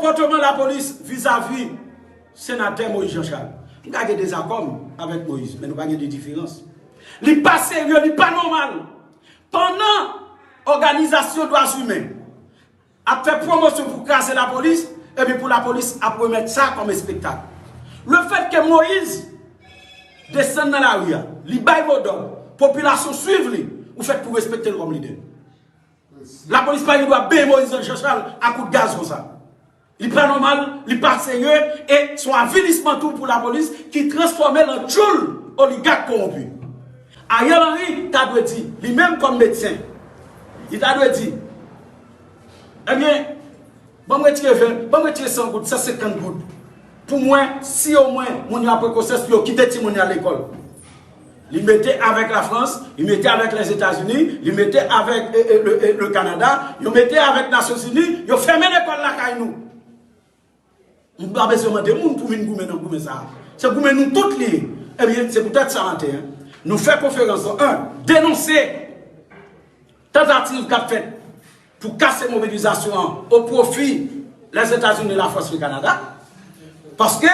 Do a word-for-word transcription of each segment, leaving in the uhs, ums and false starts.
Konpòtman lapolis vizavi senatè Moïse Jean Charles. M ka gen dezakò m avèk Moïse, men nou pa gen de diferans. Li pa serye, li pa nòmal. Pandan òganizasyon dwa imen ap fè pwomosyon pou kraze lapolis, epi pou lapolis ap remèt sa kòm espektak. Lefètke Moïse desann nan lari a, li bay modòd, popilasyon swiv li, ou fèt pou respekte l kòm lidè. Lapolis pa gen dwa benyen Moïse Jean Charles a kout gaz konsa. Li pa nòmal, li pa serye, e se yon avilisman tou pou lapolis ki transfòme l an tchoul oligak kowonpi. Ariel Henry ta dwe di, li menm kòm medsen, li ta dwe di, ebyen, ban m retire ven, ban m retire san goud, san senkant goud. Pou mwen, si omwen moun yo ap pran konsyans, yo kite timoun yo al lekòl. Li mete avèk Lafrans, li mete avèk Lèzetazini, li mete avèk e, e, le, e, le Kanada, yo mete avèk Nasyonzini, yo fèmen lekòl lakay nou. M pa bezwen mande moun pou vin goumen nan goumen sa a. Se goumen nou tout li ye. Ebyen, se poutèt sa maten an, nou fè konferans lan, en, denonse tantativ k ap fèt pou kase mobilizasyon an o pwofi Lèzetazini, Lafrans, le Kanada. Paske,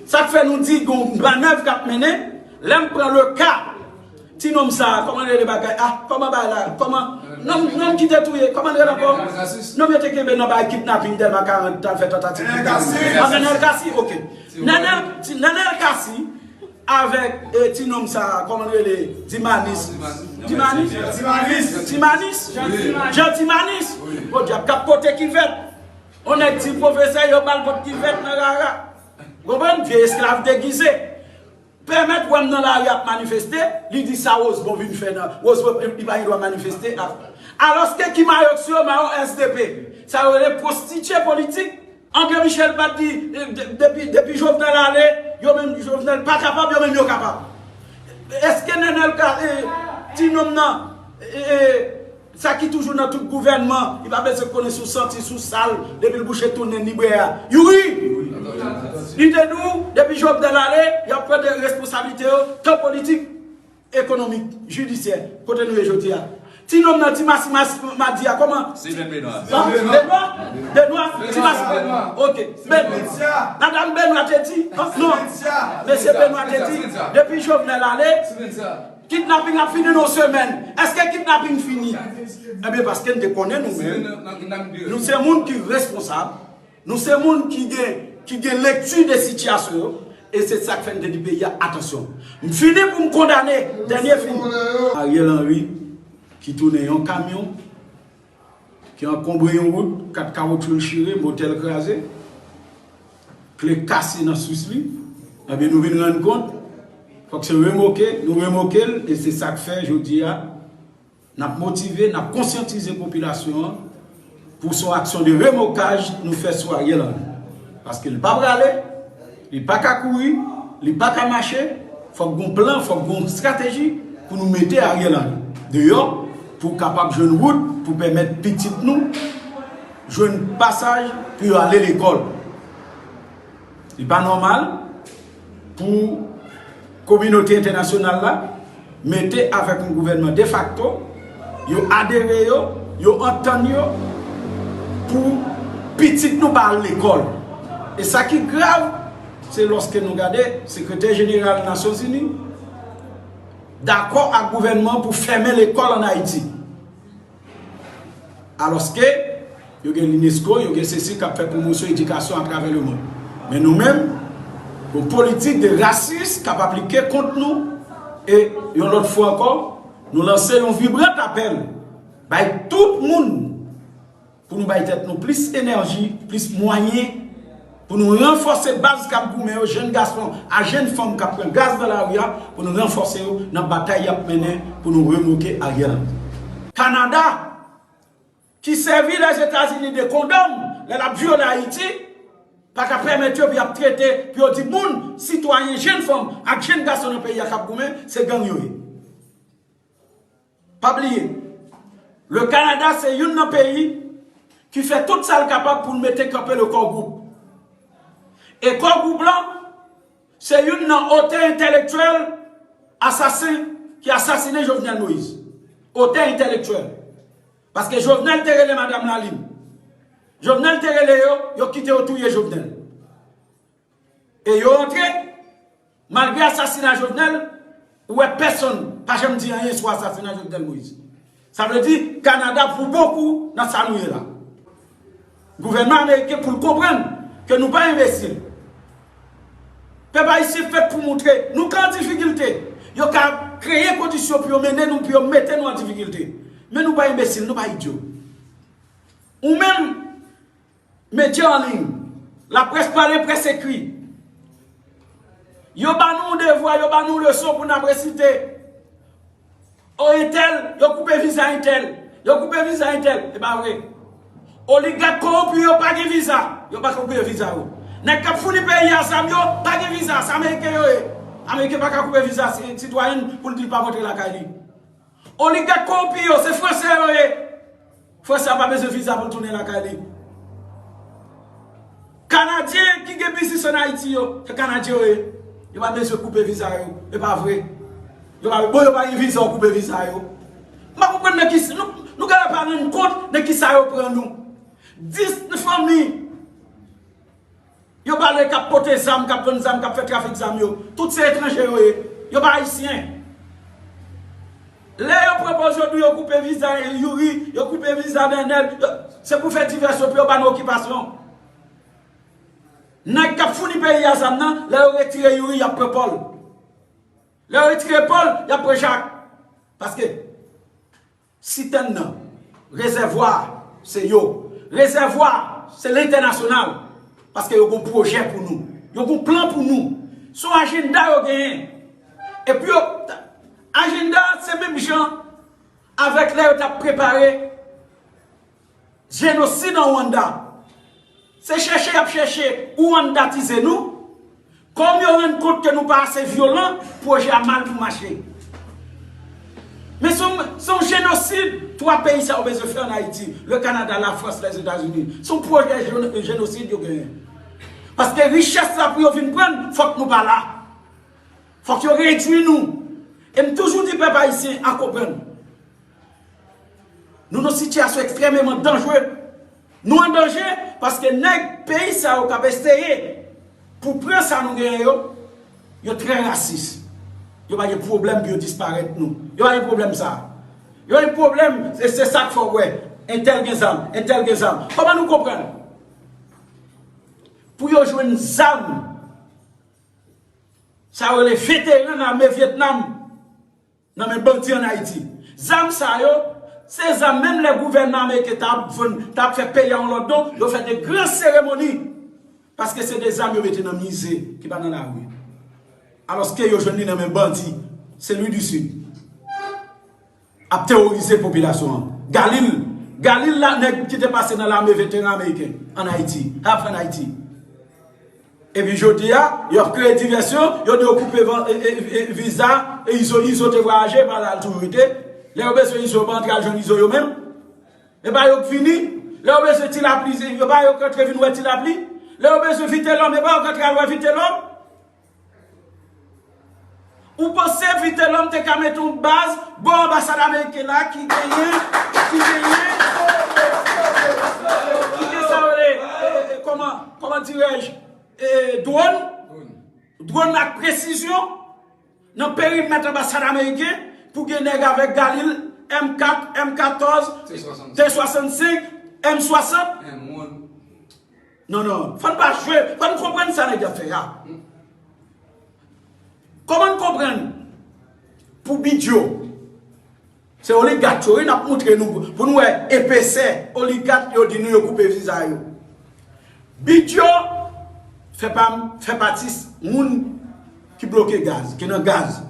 sa k fè nou di gon mannèv k ap mennen, lè m pran le ka, ti nonm sa a, kòman l rele bagay, ah, kòman bagay la, kòman, nonm, nonm ki te touye, kòman l rele ankò? Nonm yo te kenbe nan bagay kidnaping Dèlma karant, t al fè tantativ kidnaping. Ah, Nenel Cassy, ok. Nenel, ti, Nenel Cassy, avèk, e, ti nonm sa a, kòman l rele? Dimanis. Dimanis? Dimanis. Dimanis? Jean Dimanis. Podyab, k ap pote kivèt. On nèg di pwofesè yo ba l pot kivèt nan rara. Konprann? Vye esklav degize. Pèmèt wè m nan lari ap manifeste, li di sa Rosemond vin fè nan. Rosemond, li pa gen dwa manifeste. Alòske ki mayo k sou yo, mayo S D P. Sa yo rele pwostitye politik. André Michel pa t di, eh, de-, depi, depi Jovenel ale, yo menm Jovenel pa kapab, yo menm yo kapab. Èske Nenel ka, eh, ti nonm nan, eh, eh, sa ki toujou nan tout gouvènman, li pa bezwen konnen si w santi, si w sal, depi l bouche tounen, li bwè a. Youri! Li te di w, depi Jovenel ale, y ap pran de responsablite yo, tan politik, ekonomik, jidisyè, kote nou ye jodi a. Ti nonm nan, ti masi, masi, madi a, kòman? Steven Benoît. Benoît? Benoît? Ti masi Benoît. Ok. Ben-, Madam Benoît te di, non, non. Mesye Benoît te di, depi Jovenel ale, kidnaping ap fini nan yon semèn. Èske kidnaping fini? Ebyen, paske n te konnen nou menm. Nou se moun ki responsab. Nou se moun ki gen, ki gen lekti de sitiyasyon yo, e se sa k fè n te di peyi a, atansyon. M fini pou m kondane, dènye fini. Ariel Henry, ki tounen yon kamyon, ki ankonbre yon wout, kat kawotchou l chire, motè l kraze, kle kase nan swis li, ebyen nou vin rann kont, fòk se remoke, nou remoke l, e se sa k fè jodi a, n ap motive, n ap konsyantize popilasyon an pou se yon aksyon de remokaj nou fè sou Ariel Henry. Paske li pa prale, li pa ka kouri, li pa ka mache, fòk gon plan, fòk gon estrateji pou nou mete Ariel Henry deyò pou kapab jwenn wout pou pèmèt pitit nou jwenn pasaj pou yo ale lekòl. Li pa nòmal pou kominote entènasyonal la mete avèk yon gouvènman defakto, yo adere yo, yo antann yo pou pitit nou pa al lekòl. E sa ki grav, se lòske nou gade Sekretè Jeneral Nasyonzini dakò ak gouvènman pou fèmen lekòl ann Ayiti. Alòske, yo gen l'UNESCO, yo gen sesi k ap fè pwomosyon edikasyon atravè lemonn. Men nou menm, yon politik de rasis k ap aplike kont nou, e yon lòt fwa ankò, nou lanse yon vibrant apèl bay tout moun pou nou bay tèt nou plis enèji, plis mwayen, pou nou ranfòse baz k ap goumen yo, jèn gason a jèn fanm k ap pran gaz nan lari a, pou nou ranfòse yo nan batay y ap mennen pou nou revoke Ariel Henry. Kanada, ki sèvi Lèzetazini de kondòm lè l ap vyole Ayiti, pa ka pèmèt yo pou y ap trete, pou yo di moun, sitwayen, jèn fanm ak jèn gason nan peyi a k ap goumen, se gang yo ye. Pa bliye, le Kanada se youn nan peyi ki fè tout sa l kapab pou l mete kanpe le Core Group. E Core Group lan, se youn nan otè entèlektyèl asasen ki asasinen Jovenel Moïse. Otè entèlektyèl. Paske Jovenel te rele madanm Lalin. Jovenel te rele yo, yo kite yo touye Jovenel. E yo antre, malgre asasina Jovenel, ou wè pèsonn pa janm di anyen sou asasina Jovenel Moïse. Sa vle di, Kanada pou bokou nan sa nou ye la. Gouvènman ameriken pou l konprann ke nou pa enbesil. Pèp ayisyen fèt pou moutre, nou ka an difikilte. Yo ka kreye kondisyon pou yo mennen nou, pou yo mete nou an difikilte. Men nou pa enbesil, nou pa idyo. Ou menm, medya an liy, laprès pale, près ekri. Yo ba nou yon devwa, yo ba nou yon leson pou n ap resite. O entèl, yo koupe viza entèl. Yo koupe viza entèl. E pa vre. Oligak kowonpi yo pa gen viza. Yo pa koupe viza yo. Nèg k ap founi peyi a zam yo pa gen viza. Se Ameriken yo ye. Ameriken pa ka koupe viza si, sitwayen pou l di l pa rantre lakay li. Oligak kowonpi yo, se Franse yo ye. Franse a pa bezwen viza pou l tounen lakay li. Kanadyen ki gen biznis ann Ayiti yo, se Kanadyen yo ye. Yo pa bezwen koupe viza yo. E pa vre. Yo pa, bon, yo pa gen viza, w koupe viza yo. M pa konprann nan ki, nou, nou genlè pa rann kont nan kisa yo pran nou. Dis fanmi. Yo pale k ap pote zam, k ap vann zam, k ap fè trafik zam yo. Tout se etranje yo ye. Yo pa ayisyen. Lè yo pran pòz yo di yo koupe viza Youri, yo koupe viza Dènèl, yo, se pou fè divèsyon, pou yo ba nou okipasyon. Nèg k ap founi peyi a zam nan, lè yo retire Youri, y ap pran Pòl. Lè yo retire Pòl, y ap pran Jak. Paske sitèn nan, rezèvwa a, se yo. Rezèvwa a, se lentènasyonal. Paske yo gon pwojè pou nou. Yo gon plan pou nou. Se yon ajanda yo genyen. Epi yo, ajanda a, se menm jan avèk lè yo t ap prepare jenosid an Rwanda. Se chèche y ap chèche Rwandatize nou. Kòm yo rann kont ke nou pa ase vyolan, pwojè a mal pou mache. Men se yon, se yon jenosid twa peyi sa yo bezwen fè ann Ayiti, le Kanada, Lafrans, Lèzetazini. Se yon pwojè jeno-, jenosid yo genyen. Paske richès la pou yo vin pran, fòk nou pa la. Fòk yo redui nou. E m toujou di pèp ayisyen a konprann. Nou nan sitiyasyon ekstrèmeman danjre. Nou an danje paske nèg peyi sa yo k ap eseye pou pran sa nou genyen yo, yo trè rasis. Yo pa gen pwoblèm pou yo disparèt nou. Yo pa gen pwoblèm sa. Yo pa gen pwoblèm, se, se sa k fè w wè entèl gen zam, entèl gen zam. Kòman nou konprann? Pou yo jwenn zam, sa yo rele veteran lame Vyetnam. Nan men bandi ann Ayiti. Zam sa yo, se zam menm lè gouvènman ameriken t ap vann, t ap fè peyi a yon lòt non, yo fè de gran seremoni. Paske se de zam yo mete nan mize ki pa nan lari. Alòske yo jwenn li nan men bandi, se Louis du Sud. Ap teworize popilasyon an. Galil, Galil la, nèg ki te pase nan lame veteran ameriken ann Ayiti, ap fè ann Ayiti. Epi jodi a, y ap kreye divèsyon, yo di yo koupe van-, e, e, e, viza, e Izo, Izo te vwayaje, pa la l toujou rete. Lè yo bezwen Izo, yo pa antre al jwenn Izo yo menm. E pa yo k vini. Lè yo bezwen Ti Lapli, e pa yo k antre vin wè Ti Lapli. Lè yo bezwen Vitelòm, e pa yo k antre al wè Vitelòm. Ou panse Vitelòm te ka mete yon baz bò anbasad ameriken la ki genyen, ki genyen, ki gen sa yo rele, e, e, e, kòman, kòman dirèj, e, dwòn, dwòn ak presizyon nan perimèt anbasad ameriken pou gen nèg avèk Galil M kat, M katòz, T swasannsenk, M swasant. Non, non, fò n pa jwe, fò n konprann sa nèg y ap fè a. Kòman n konprann pou Bidjo? Se oligat yo, wi, n ap moutre nou pou nou wè epesè oligat yo di nou yo koupe viza yo. Bidjo fè pa, fè pati moun ki bloke gaz, ki nan gaz.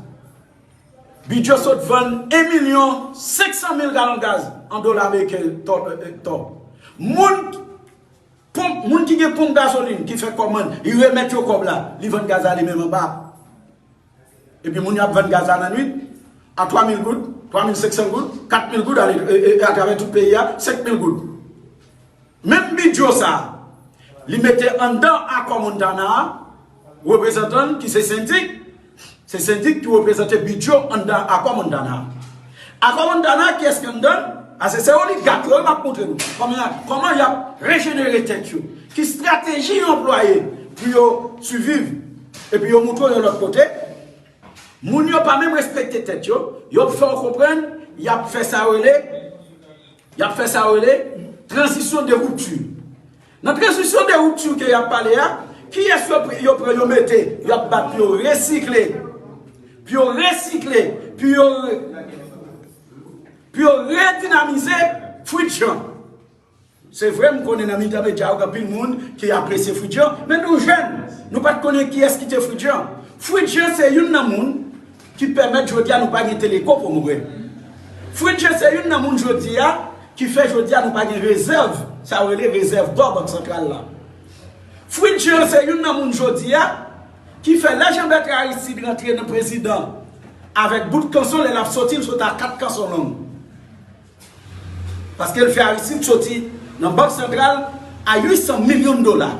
Bidjo sot vann en milyon senk san mil galon gaz an dola ameriken tò, tò. Moun Ponp, moun ki gen ponp gazolin, ki fè kòmann, li remèt yo kòb la, li vann gaz la li menm anba. Epi moun yo ap vann gaz la nan nwit, a twa mil goud, twa mil senk san goud, kat mil goud, ale, e, e, atravè tout peyi a, senk mil goud. Menm Bidjo sa, li mete anndan akò Montana a, reprezantan l ki se Sendik, se Sendik ki reprezante Bidjo anndan akò Montana a. Akò Montana, kiyès ki anndan l? Ase se oligak yo, m ap montre nou kòman, kòman y ap rejenere tèt yo. Ki estrateji yo anplwaye pou yo siviv. Epi yo montre w yon lòt kote. Moun yo pa menm respekte tèt yo. Yo fè w konprann, y ap fè sa yo rele, y ap fè sa yo rele tranzisyon de rupture. Nan tranzisyon de rupture ke y ap pale a, kiyès yo, yo pran, yo mete, y ap bat pou yo resikle, pou yo resikle, pou yo, pou yo redinamize Fritz Jean. Se vre, m konnen nan mitan medya yo, gen anpil moun ki apresye Fritz Jean, men nou jèn, nou pa t konnen kiyès ki te Fritz Jean. Fritz Jean se youn nan moun ki pèmèt jodi a nou pa gen Teleco pou mouri. Fritz Jean se youn nan moun jodi a ki fè jodi a nou pa gen rezèv, sa yo rele rezèv dò Bank Santral la. Fritz Jean se youn nan moun jodi a ki fè lè Jean Bertrand Aristide rantre nan prezidan avèk bout kanson, lè l ap soti, l sot a kat kanson long. Paske l fè Aristide soti nan Bank Santral a uit san milyon dola.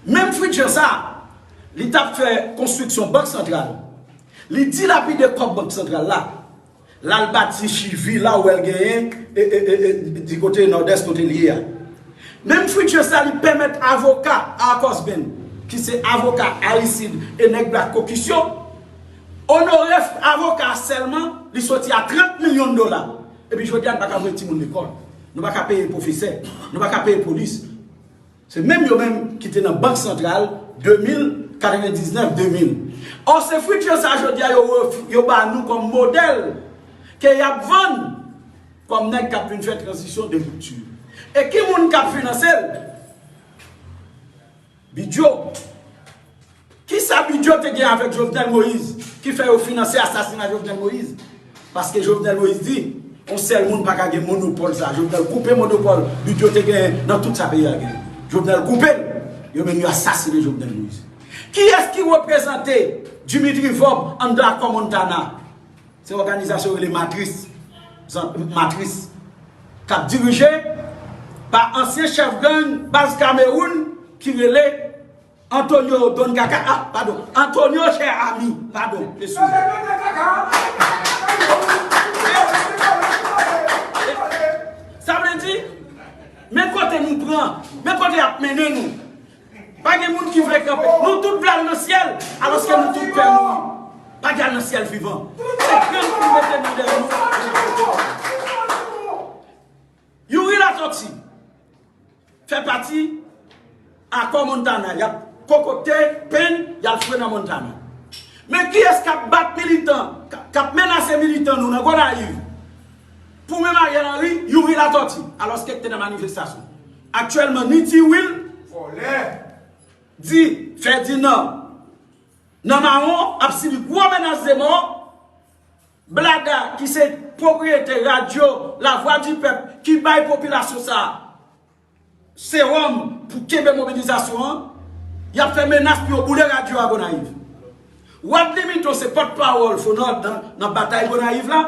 Menm Fritz Jean sa, li t ap fè konstriksyon Bank Santral. Li dilapide kòb Bank Santral la. L al bati chi vila ou wè l genyen, e, e, e, e, di kote Nòdès kote l ye a. Menm Fritz Jean sa, li pèmèt avoka Arcos Ben, ki se avoka Aristide e nèg Black Caucus yo, onore avoka sèlman, li soti a trant milyon dola. Epi jodi a, n pa ka voye timoun lekòl. Nou pa ka peye pwofesè. Nou pa ka peye polis. Se menm yo menm ki te nan Bank Santral de mil, katrevendiznèf, de mil. Ò, se Fritz Jean sa jodi a yo, ref- yo ba nou kòm modèl ke y ap vann kòm nèg k ap vin fè tranzisyon de ripti. E ki moun k ap finanse l? Bidjo. Kisa Bidjo te gen avèk Jovenel Moïse ki fè yo finanse asasina Jovenel Moïse? Paske Jovenel Moïse di, yon sèl moun pa ka gen monopòl sa. Jovenel koupe monopòl Bidjo te genyen nan tout sa peyi a genyen. Jovenel koupe l. Yo menm yo asasine Jovenel Moïse. Kiyès ki reprezante Dimitri Vorbe anndan Akò Montana? Se òganizasyon rele Matris. Zan- Matris. K ap dirije pa ansyen chèf gang baz Kamewoun ki rele Antonio Don Kaka, ah, padon, Antonio Cher Ami, padon, eskize. Sa vle di, men kote nou pran, men kote y ap mennen nou. Pa gen moun ki vle kanpe. Nou tout vle al nan syèl, alòske nou tout pè mouri. Pa gen al nan syèl vivan. Se kran pou nou mete nou dèyè nou. Youri Latortue fè pati Akò Montana. Y ap kokokte pen, y al fwe nan Montana. Men kiyès k ap bat militan, k ap, k ap menase militan nou nan Gonayiv pou menm Ariel Henry, Youri Latortue, alòske l te nan manifestasyon? Aktyèlman, ni Ti Wil, vòlè, di Ferdinand nan mawon ap sibi gwo menas de mò. Blada, ki se pwopriyetè radyo La Voix du Peuple, ki bay popilasyon sa a sewòm pou kenbe mobilizasyon an, y ap fè menas pou yo boule radyo a Gonayiv. Wadley Miton se pòtpawòl Fonord nan, nan batay Gonayiv la.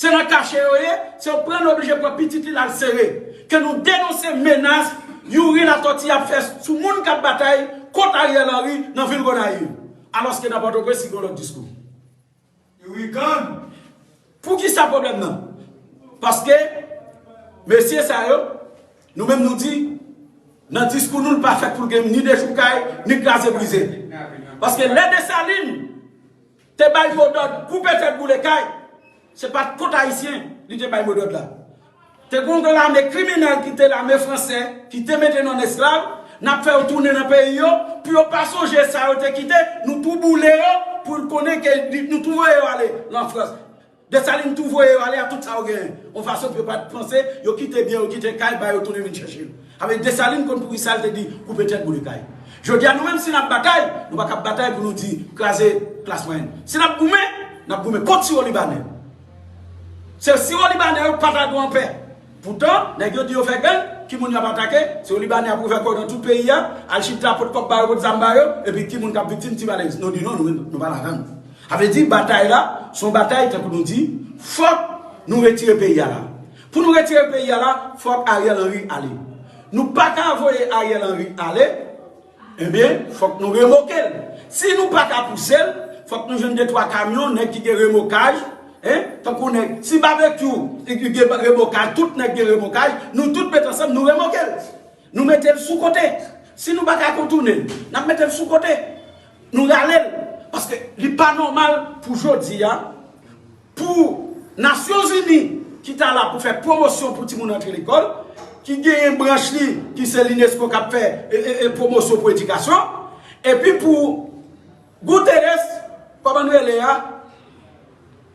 Se nan kache yo ye, se yo pran, oblije pran pitit li l al sere. Ke nou denonse menas Youri Latortue ap fè sou moun k ap batay kont Ariel Henry nan vil Gonayiv. Alòske nan Pòtoprens, li gen yon lòt diskou. Youri Gang. Poukisa pwoblèm nan? Paske mesye sa yo, nou menm nou di, nan diskou nou, l pa fèt pou l gen ni dechoukay, ni kraze brize. Paske lè Desalin te bay modòd koupe tèt boule kay, se pa t kont Ayisyen li te bay modòd la. Te gen yon lame kriminèl ki te lame fransè, ki te mete nou an esklav, n ap fè yo tounen nan peyi yo, pou yo pa sonje sa yo te kite, nou tou boule yo, pou l konnen ke li- nou tou voye yo ale nan Frans. Desalin tou voye yo ale ak tout sa yo genyen. Yon fason pou yo pa t panse, yo kite byen, yo kite kay, ba yo tounen vin chèche l. Avèk Desalin konn poukisa l te di, koupe tèt boule kay. Jodi a, nou menm, si n ap batay, nou pa kab batay pou nou di, kraze klas mwayèn. Si n ap goumen, n ap goumen kont siwo libanè. Se siwo libanè yo pa ta dwe anpè. Poutan, nèg yo di yo fè gang, ki moun y ap atake? Siwo libanè ap ouvè kò yo nan tout peyi a, al chita, pot kòb ba yo, pot zam ba yo, epi ki moun k ap viktim? Ti Valens. Nou di non, nou menm, nou pa ladan l. Sa vle di, batay la, se yon batay, tankou nou di, fòk nou retire peyi a la. Pou nou retire peyi a la, fòk Ariel Henry ale. Nou pa ka voye Ariel Henry ale, ebyen, fòk nou remoke l. Si nou pa ka pouse l, fòk nou jwenn de twa kamyon, nèg ki gen remokaj, Hein? Tankou nèg, si Babekyou gen remokaj, tout nèg gen remokaj, nou tout met ansanm, nou remoke l. Nou mete l sou kote. Si nou pa ka kontounen l, n ap mete l sou kote. Nou rale l. Paske li pa nòmal pou jodi a, pou Nasyonzini ki ta la pou fè pwomosyon pou timoun antre lekòl, ki genyen branch li, ki se l'UNESCO k ap fè e, e, e, pwomosyon pou edikasyon, epi pou Guterres, kòman n rele a,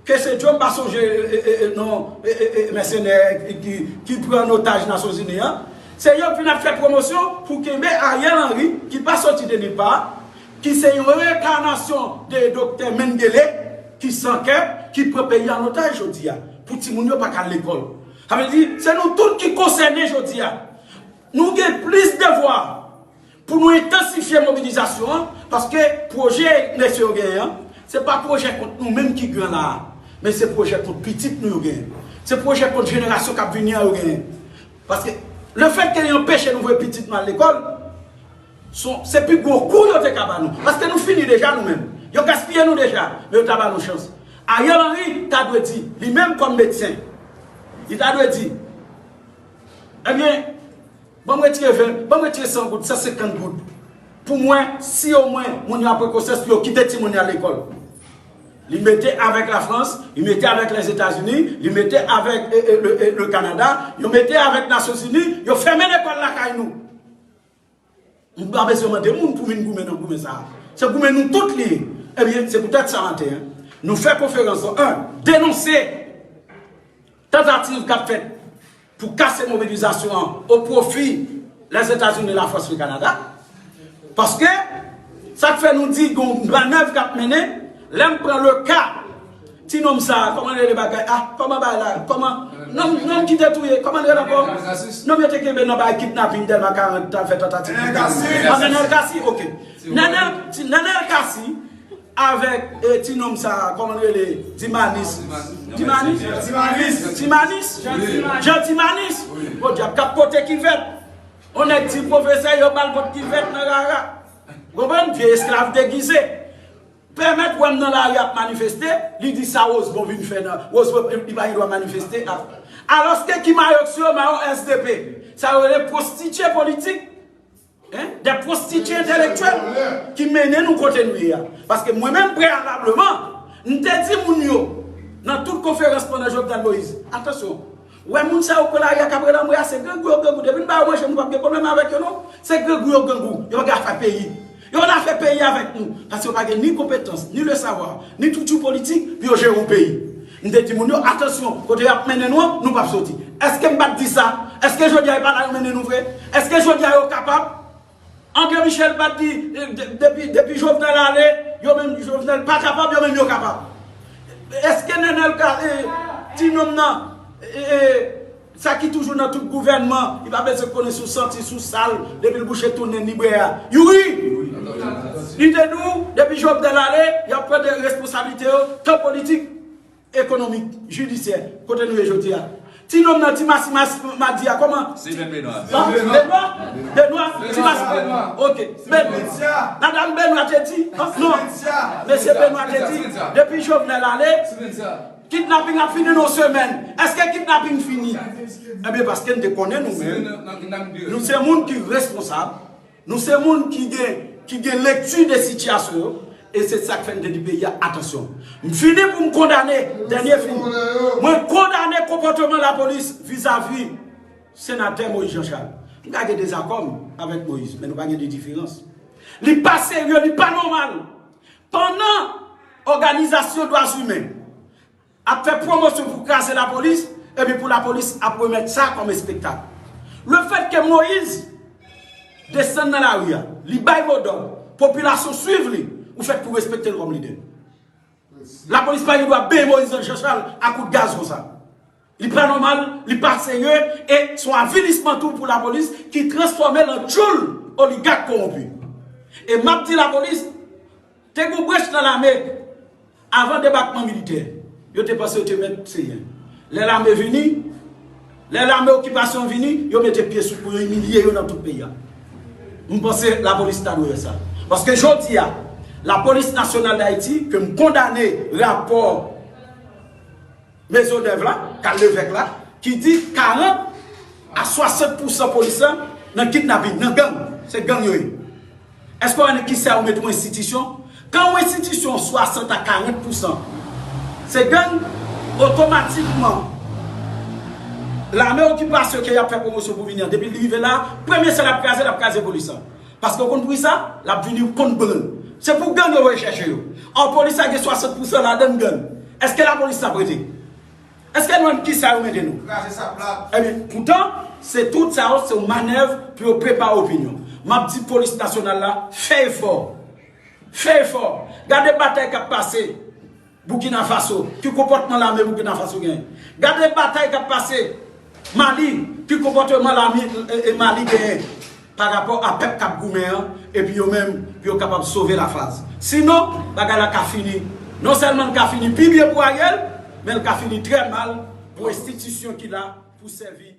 ke se Joe, m pa sonje e, e, e, non e, e, e, mèsenè ki, ki pran an otaj Nasyonzini an. Se yo k vin ap fè pwomosyon pou kenbe Ariel Henry, ki pa soti de nilpa, ki se yon reyenkanasyon de doktè Mengele, ki san kè, ki pran peyi an otaj jodi a, pou timoun yo pa ka al lekòl. Sa vle di, se nou tout ki konsène jodi a. Nou gen plis devwa pou nou entansifye mobilizasyon an, paske pwojè mesye yo genyen an, se pa pwojè kont nou menm ki gran la a, men se pwojè kont pitit nou yo genyen. Se pwojè kont jenerasyon k ap vini an yo genyen. Paske lefètke yo anpeche nou voye pitit nou al lekòl, se pi gwo kou yo te ka ba nou. Paske nou fini deja nou menm. Yo gaspiye nou deja, men yo ta ba nou chans. Ariel Henry ta dwe di, li menm kòm medsen, li ta dwe di, ebyen, ban m retire ven, ban m retire san goud, san senkant goud. Pou mwen, si omwen moun yo ap pran konsyans pou yo kite timoun yo al lekòl. Li mete avèk Lafrans, li mete avèk Lèzetazini, li mete avèk e, e, le, e, le Kanada, yo mete avèk Nasyonzini, yo fèmen lekòl lakay nou. M pa bezwen mande moun pou vin goumen nan goumen sa a. Se goumen nou tout li ye. Ebyen, se poutèt sa maten an, nou fè konferans lan, en, denonse tantativ k ap fèt pou kase mobilizasyon an o pwofi Lèzetazini, Lafrans, le Kanada. Paske sa k fè nou di gon mannèv k ap mennen, lè m pran le ka ti nonm sa a, kòman l rele bagay? Ah, kòman bagay la? Kòman? Nonm, nonm ki te touye, kòman l rele ankò? Nonm yo te kenbe nan bagay kidnaping Dèlma karant, t al fè tantativ kidnaping. Ah, Nenel Cassy, ok. Nenel, ti Nenel Cassy, avèk e, ti nonm sa a, kòman l rele? Dimanis. Dimanis? Dimanis. Dimanis? Jean Dimanis. Podyab, k ap pote kivèt. On nèg di pwofesè yo ba l pot kivèt nan rara. Konprann? Vye esklav degize. Pèmèt wè m nan lari ap manifeste, li di sa Rosemond vin fè nan. Rosemond, li pa gen dwa manifeste. Alòske ki mayo k sou yo, mayo S D P. Sa yo rele pwostitye politik. Hein? Des prostituées intellectuelles ki mennen nou kote nou ye a. Paske mwen menm, preyalableman, m te di moun yo nan tout konferans pandan Jovenel Moïse, atansyon, wè moun sa yo pran lari a k ap rele anmwe a, se grangou yo grangou. Depi n ba yo manje, nou p ap gen pwoblèm avèk yo non. Se grangou yo grangou. Yo pa gen afè peyi. Yo pa gen afè peyi avèk nou. Paske yo pa gen ni konpetans, ni le savoir, ni estrikti politik pou yo jere yon peyi. M te di moun yo, atansyon, kote y ap mennen nou an, nou p ap soti. Èske m pa t di sa? Èske jodi a e pa la yo mennen nou vre? Èske jodi a yo kapab? André Michel pa t di, eh, de- depi, depi Jovenel ale, yo menm Jovenel pa kapab, yo menm yo kapab? Èske Nenel ka, eh, ti nonm nan, eh, eh, sa ki toujou nan tout gouvènman, li pa bezwen konnen si w santi, si w sal, depi l bouche tounen, li bwè a. Youri! Li te di w, depi Jovenel ale, y ap pran de responsablite yo, tan politik, ekonomik, jidisyè, kote nou ye jodi a? Ti nonm nan, ti masi, masi, madi a, kòman? Steven Benoît. Bon, Benoît? Benoît? Ti masi Benoît. Ok. Benoît. Madanm Benoît te di, non, mesye Benoît te di, depi Jovenel ale, kidnaping ap fini nan yon semèn. Èske kidnaping fini? Ebyen, paske n te konnen nou menm, nou se moun ki responsab. Nou se moun ki gen, ki gen lekti de sitiyasyon yo, e se sa k fè n te di peyi a, atansyon. M fini pou m kondane, dènye fini. Mwen kondane konpòtman lapolis vizavi senatè Moïse Jean Charles. M ka gen dezakò m avèk Moïse, men nou pa gen de diferans. Li pa serye, li pa nòmal. Pandan òganizasyon dwa imen ap fè pwomosyon pou kraze lapolis, epi pou lapolis ap remèt sa kòm espektak. Lefètke Moïse desann nan lari a, li bay modòd, popilasyon swiv li, ou fèt pou respekte l kòm lidè. Lapolis pa gen dwa benyen Moïse Jean Charles a kout gaz konsa. Li pa nòmal, li pa serye, e se yon avilisman tou pou lapolis ki transfòme l an tchoul oligak kowonpi. E m ap di lapolis, te gen yon branch nan lame, avan debakman militè, yo te panse yo te mèt Seyè. Lè lame vini, lè lame okipasyon vini, yo mete pye sou kou yo, imilye yo nan tout peyi a. M panse lapolis ta dwe wè sa. Paske jodi a, Lapolis Nasyonal d Ayiti, ke m kondane rapò Maisonneuve la, Carl Levesque la, ki di karant a swasant pousan polis la nan kidnaping, nan gang. Se gang yo ye. Èske w konnen kisa yo mete yon enstitisyon? Kan yon enstitisyon swasant a karant pousan se gang, otomatikman lame okipasyon ke y ap fè pwomosyon pou vini an, depi l rive la, premye sa l ap kraze, l ap kraze polis la. Paske w konn pou kisa? L ap vini kont gang. Se pou gang yo rechèche yo. Or polis la gen swasant pousan ladan gang. Èske lapolis la prete? Èske nou konn kisa yo mete nou? Kraze sa plat. Ebyen, poutan, se tout sa yo, se yon manèv pou yo prepare opinyon. M ap di polis nasyonal la, fè efò. Fè efò. Gade batay k ap pase Burkina Faso, ki konpòtman lame Burkina Faso genyen. Gade batay k ap pase Mali, ki konpòtman lame e, e Mali genyen pa rapò a pèp k ap goumen an, epi yo menm, pou yo kapab sove lafaz. Sinon, bagay la ka fini. Non sèlman l ka fini pi byen pou Ariel, men l ka fini trè mal pou enstitisyon ki la pou sèvi